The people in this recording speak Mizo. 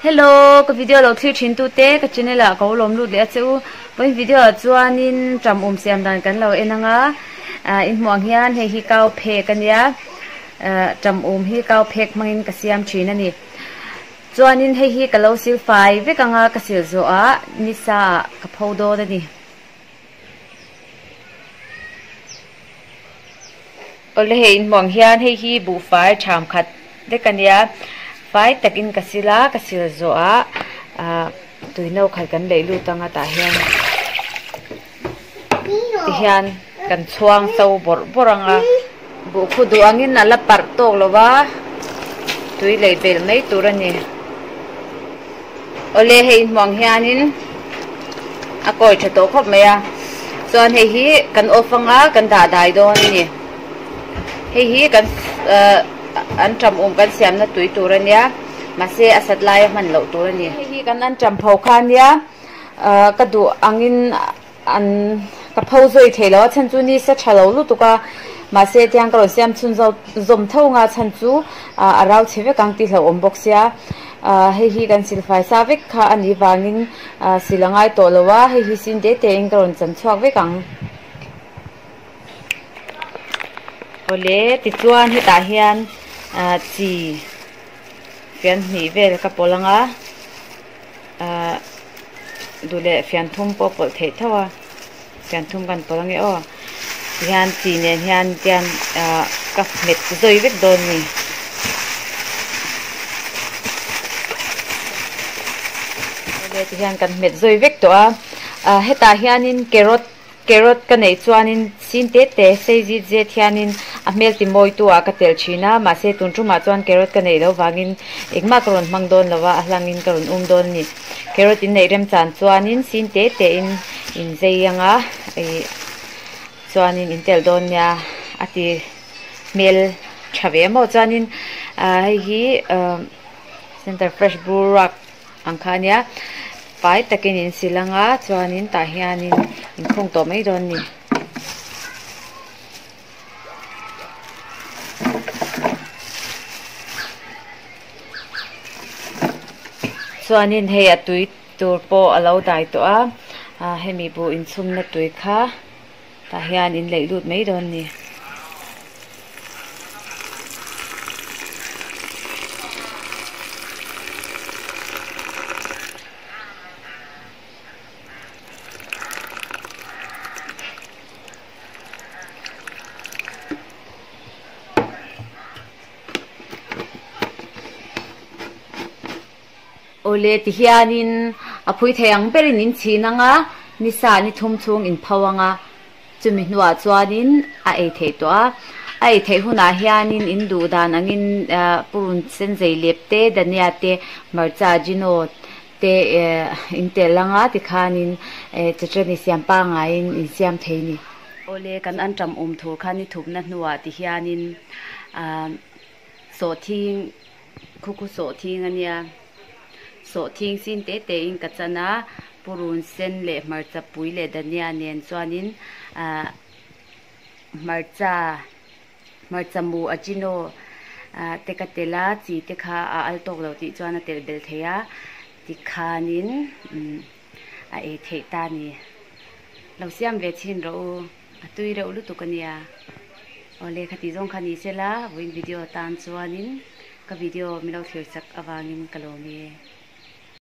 Hello ka video lo thlir thin tute ka channel ah ka ulawm lut leh a che u vawiin video ah chuanin ṭam um siam dan kan lo en anga ah in hmuh ang hian hei hi kau phek ania ah ṭam um hi kau phek hmangin ka siam thin a ni chuanin hei hi ka lo sil fai vek anga ka sil zawh ah nisa ah ka pho dawn a ni. Awle hei inhmuh ang hian hei hi buhfai tham khat vek a nia fai takin ka sil a ka sil zawh ah ah tuino khat kan leih lut ang a tah hian tihian kan chhuang so bawrh bawrh ang a buh khu duh angin a la parh tawk lo va tui leih belh mai tur a ni. Awle hei inhmuh ang hianin a kawi tha tawh khawp mai a chuan hei hi kan off anga kan dah dai dawn a ni hei hi kan ahh an ṭam um kan siamna tui tur a nia mahse a sat laia hman loh tur a ni. Hei hi kan an ṭam pho kha a nia ahh ka duh angin an ka pho zui thei lo a chhan chu nisa tha lo lutuk a mahse tiang ka rawn siam chhun zawm zawm tho nga chhan chu ah a rau chhe vek ang tih hlauhawm bawk sia ah hei hi kan silfai sa vek kha a nih vangin ah sil a ngai tawh lo a hei hi sin te te in ka rawn chan chhuak vek ang. Awle tichuan hetah hian ah chi fian hnih vel ka pawlh ang a. Ahh duh leh fian thum pawh pawlh theih tho a fian thum kan pawlh ange aw tihian chi nen hian tian ahh ka hmet zawi vek dawn a ni. Awle tihian kan hmet zawi vek tawh a ah hetah hianin carrot Carrot ka neih chuanin sin te te sei zit zet hianin a hmel ti mawitu ah ka telh thin a, mahse tun tumah chuan carrot ka neih loh vangin engmah ka rawn hmang dawn lo a, a hlangin ka rawn um dawn a ni. Carrot in neih remchan chuanin sin te te in in zei anga ih chuanin in telh dawn nia a ti hmel tha ve maw chuanin ah hei hi ah center fresh burak ang kha ania fai takin in sil anga chuanin tah hianin in khung tawh mai dawn a ni. Chuanin hei a tui tur pawh a lo dai tawh a ah hemi buh inchhumna tui kha tah hian in leih lut mai dawn a ni. Awle ti hianin a phui thei ang berin in chhin ang a, ni sa ni thum chhung in pho ang a, chumi hnuah chuanin a ei theih tawh a, a ei theih hunah hianin in duh dan angin ah purun sen zei lep te dhania te hmarcha jino te eh in tel ang a tikhanin eh chachani siam pangaiin in siam thei a ni. Awle kan anṭam um thur kha ni thupna hnuah ti hianin ah sawhthing Khu khu sawhthing a nia. Sawhthing sin te te in ka chan a, purun sen leh hmarcha pui leh dhania nen chuanin ahh hmarcha hmarcha mu ajino ah te ka tel a, chi te kha a al tawk lo tih chuan a telh belh thei a, tikhanin umm a ei theih ta a ni. Lo siam ve chhin rawh u, a tui reuh lutuk a nia. Awle khati zawng kha ni sela vawiin video atan chuanin ka video min lo thlir chak avangin ka lawm e.